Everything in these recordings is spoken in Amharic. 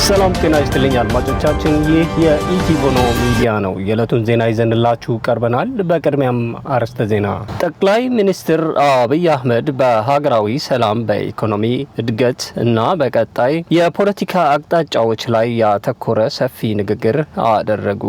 ሰላም ጤና ይስጥልኝ አድማጮቻችን፣ ይህ የኢቲቦኖ ሚዲያ ነው። የዕለቱን ዜና ይዘንላችሁ ቀርበናል። በቅድሚያም አርዕስተ ዜና። ጠቅላይ ሚኒስትር አብይ አህመድ በሀገራዊ ሰላም፣ በኢኮኖሚ እድገት እና በቀጣይ የፖለቲካ አቅጣጫዎች ላይ ያተኮረ ሰፊ ንግግር አደረጉ።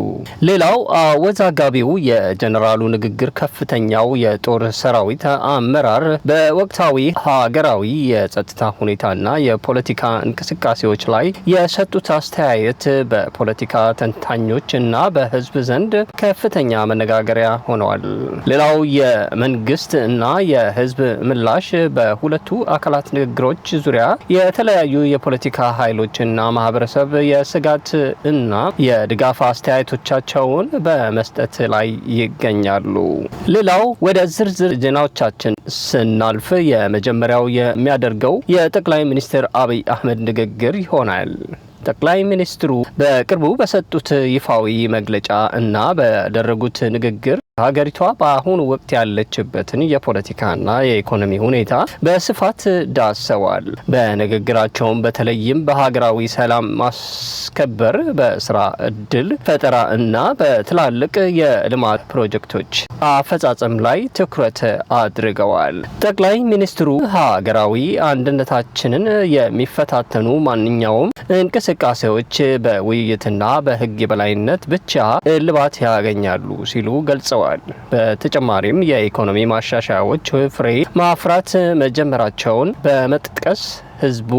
ሌላው አወዛጋቢው የጀኔራሉ ንግግር ከፍተኛው የጦር ሰራዊት አመራር በወቅታዊ ሀገራዊ የጸጥታ ሁኔታና የፖለቲካ እንቅስቃሴዎች ላይ የሰጡት አስተያየት በፖለቲካ ተንታኞች እና በሕዝብ ዘንድ ከፍተኛ መነጋገሪያ ሆነዋል። ሌላው የመንግስት እና የሕዝብ ምላሽ፣ በሁለቱ አካላት ንግግሮች ዙሪያ የተለያዩ የፖለቲካ ኃይሎች እና ማህበረሰብ የስጋት እና የድጋፍ አስተያየቶቻቸውን በመስጠት ላይ ይገኛሉ። ሌላው ወደ ዝርዝር ዜናዎቻችን ስናልፍ የመጀመሪያው የሚያደርገው የጠቅላይ ሚኒስትር አብይ አህመድ ንግግር ይሆናል። ጠቅላይ ሚኒስትሩ በቅርቡ በሰጡት ይፋዊ መግለጫ እና ባደረጉት ንግግር ሀገሪቷ በአሁኑ ወቅት ያለችበትን የፖለቲካና የኢኮኖሚ ሁኔታ በስፋት ዳሰዋል። በንግግራቸውም በተለይም በሀገራዊ ሰላም ማስከበር፣ በስራ እድል ፈጠራ እና በትላልቅ የልማት ፕሮጀክቶች አፈጻጸም ላይ ትኩረት አድርገዋል። ጠቅላይ ሚኒስትሩ ሀገራዊ አንድነታችንን የሚፈታተኑ ማንኛውም እንቅስቃሴዎች በውይይትና በሕግ የበላይነት ብቻ እልባት ያገኛሉ ሲሉ ገልጸዋል። በተጨማሪም የኢኮኖሚ ማሻሻያዎች ፍሬ ማፍራት መጀመራቸውን በመጥቀስ ህዝቡ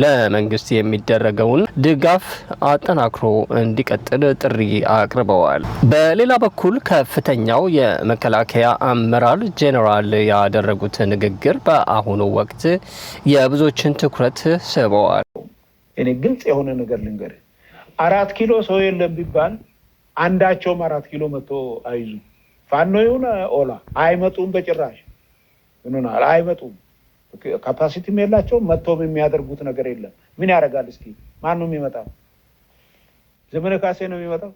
ለመንግስት የሚደረገውን ድጋፍ አጠናክሮ እንዲቀጥል ጥሪ አቅርበዋል። በሌላ በኩል ከፍተኛው የመከላከያ አመራር ጄኔራል ያደረጉት ንግግር በአሁኑ ወቅት የብዙዎችን ትኩረት ስበዋል። እኔ ግልጽ የሆነ ነገር ልንገርህ፣ 4 ኪሎ ሰው የለም ቢባል አንዳቸውም 4 ኪሎ መጥቶ አይዙ፣ ፋኖ ይሁን ኦላ አይመጡም፣ በጭራሽ ምንሆናል አይመጡም። Capacity ም የላቸውም። መጥቶም የሚያደርጉት ነገር የለም። ምን ያደርጋል? እስኪ ማን ነው የሚመጣው? ዘመነ ካሴ ነው የሚመጣው?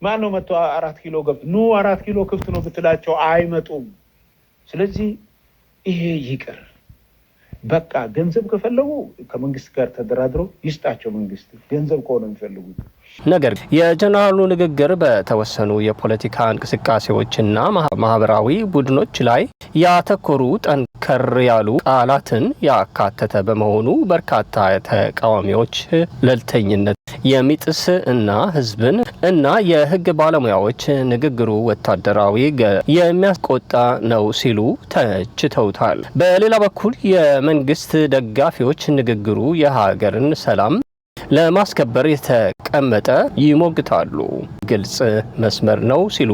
ማን ነው መጥቶ 4 ኪሎ ገብቶ ኑ 4 ኪሎ ክፍት ነው ብትላቸው አይመጡም። ስለዚህ ይሄ ይቅር። በቃ ገንዘብ ከፈለጉ ከመንግስት ጋር ተደራድረው ይስጣቸው መንግስት፣ ገንዘብ ከሆነ የሚፈልጉት። ነገር ግን የጀነራሉ ንግግር በተወሰኑ የፖለቲካ እንቅስቃሴዎችና ማህበራዊ ቡድኖች ላይ ያተኮሩ ጠንከር ያሉ ቃላትን ያካተተ በመሆኑ በርካታ ተቃዋሚዎች ገለልተኝነት የሚጥስ እና ህዝብን እና የህግ ባለሙያዎች ንግግሩ ወታደራዊ የሚያስቆጣ ነው ሲሉ ተችተውታል። በሌላ በኩል የመንግስት ደጋፊዎች ንግግሩ የሀገርን ሰላም ለማስከበር የተቀመጠ ይሞግታሉ። ግልጽ መስመር ነው ሲሉ።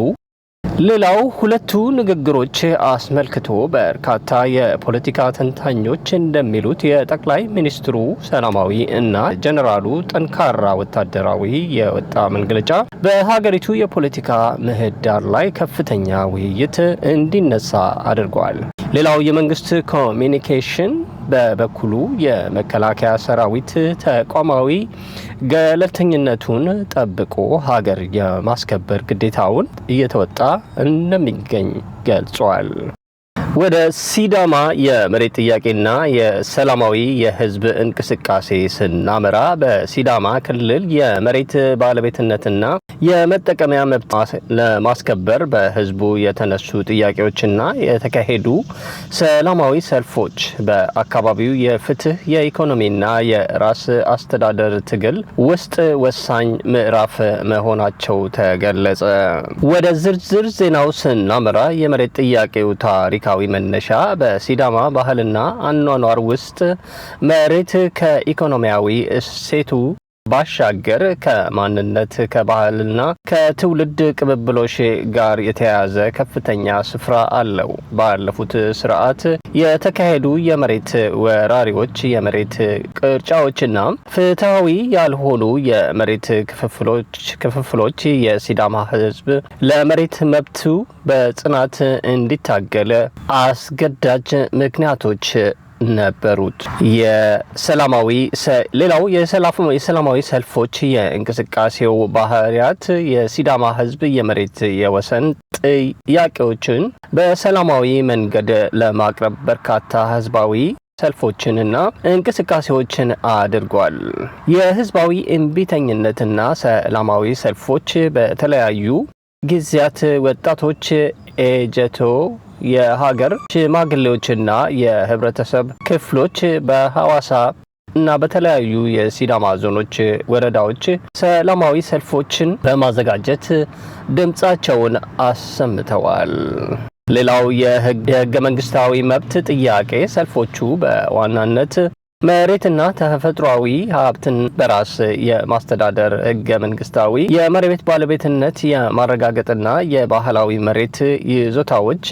ሌላው ሁለቱ ንግግሮች አስመልክቶ በርካታ የፖለቲካ ተንታኞች እንደሚሉት የጠቅላይ ሚኒስትሩ ሰላማዊ እና ጀነራሉ ጠንካራ ወታደራዊ የወጣ መግለጫ በሀገሪቱ የፖለቲካ ምህዳር ላይ ከፍተኛ ውይይት እንዲነሳ አድርጓል። ሌላው የመንግስት ኮሚኒኬሽን በበኩሉ የመከላከያ ሰራዊት ተቋማዊ ገለልተኝነቱን ጠብቆ ሀገር የማስከበር ግዴታውን እየተወጣ እንደሚገኝ ገልጿል። ወደ ሲዳማ የመሬት ጥያቄና የሰላማዊ የህዝብ እንቅስቃሴ ስናመራ በሲዳማ ክልል የመሬት ባለቤትነትና የመጠቀሚያ መብት ለማስከበር በህዝቡ የተነሱ ጥያቄዎችና የተካሄዱ ሰላማዊ ሰልፎች በአካባቢው የፍትህ፣ የኢኮኖሚና የራስ አስተዳደር ትግል ውስጥ ወሳኝ ምዕራፍ መሆናቸው ተገለጸ። ወደ ዝርዝር ዜናው ስናመራ የመሬት ጥያቄው ታሪካዊ መነሻ በሲዳማ ባህልና አኗኗር ውስጥ መሬት ከኢኮኖሚያዊ እሴቱ ባሻገር ከማንነት፣ ከባህልና ከትውልድ ቅብብሎሽ ጋር የተያያዘ ከፍተኛ ስፍራ አለው። ባለፉት ስርዓት የተካሄዱ የመሬት ወራሪዎች፣ የመሬት ቅርጫዎችና ፍትሐዊ ያልሆኑ የመሬት ክፍፍሎች የሲዳማ ሕዝብ ለመሬት መብቱ በጽናት እንዲታገል አስገዳጅ ምክንያቶች ነበሩት። የሰላማዊ ሌላው የሰላማዊ ሰልፎች የእንቅስቃሴው ባህሪያት የሲዳማ ሕዝብ የመሬት የወሰን ጥያቄዎችን በሰላማዊ መንገድ ለማቅረብ በርካታ ህዝባዊ ሰልፎችንና እንቅስቃሴዎችን አድርጓል። የህዝባዊ እምቢተኝነትና ሰላማዊ ሰልፎች በተለያዩ ጊዜያት ወጣቶች፣ ኤጀቶ፣ የሀገር ሽማግሌዎችና የህብረተሰብ ክፍሎች በሐዋሳ እና በተለያዩ የሲዳማ ዞኖች ወረዳዎች ሰላማዊ ሰልፎችን በማዘጋጀት ድምፃቸውን አሰምተዋል። ሌላው የህገ መንግስታዊ መብት ጥያቄ፣ ሰልፎቹ በዋናነት መሬትና ተፈጥሯዊ ሀብትን በራስ የማስተዳደር፣ ህገ መንግስታዊ የመሬት ባለቤትነት የማረጋገጥና የባህላዊ መሬት ይዞታዎች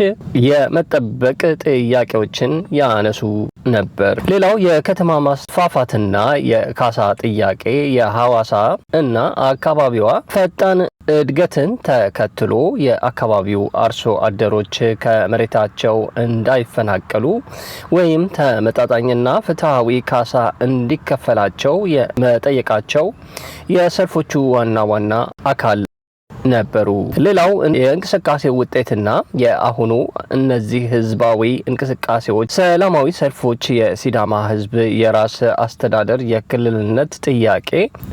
የመጠበቅ ጥያቄዎችን ያነሱ ነበር። ሌላው የከተማ ማስፋፋትና የካሳ ጥያቄ፣ የሐዋሳ እና አካባቢዋ ፈጣን እድገትን ተከትሎ የአካባቢው አርሶ አደሮች ከመሬታቸው እንዳይፈናቀሉ ወይም ተመጣጣኝና ፍትሐዊ ካሳ እንዲከፈላቸው የመጠየቃቸው የሰልፎቹ ዋና ዋና አካል ነበሩ። ሌላው የእንቅስቃሴ ውጤትና የአሁኑ እነዚህ ህዝባዊ እንቅስቃሴዎች፣ ሰላማዊ ሰልፎች የሲዳማ ህዝብ የራስ አስተዳደር የክልልነት ጥያቄ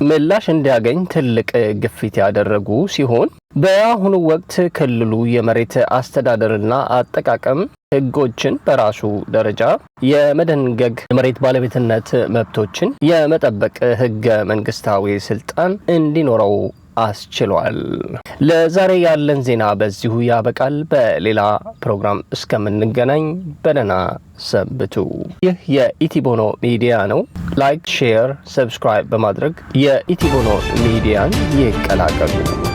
ምላሽ እንዲያገኝ ትልቅ ግፊት ያደረጉ ሲሆን፣ በአሁኑ ወቅት ክልሉ የመሬት አስተዳደርና አጠቃቀም ህጎችን በራሱ ደረጃ የመደንገግ፣ የመሬት ባለቤትነት መብቶችን የመጠበቅ ህገ መንግስታዊ ስልጣን እንዲኖረው አስችሏል። ለዛሬ ያለን ዜና በዚሁ ያበቃል። በሌላ ፕሮግራም እስከምንገናኝ በደህና ሰንብቱ። ይህ የኢቲቦኖ ሚዲያ ነው። Like፣ share፣ subscribe በማድረግ የኢቲቦኖ ሚዲያን ይቀላቀሉ።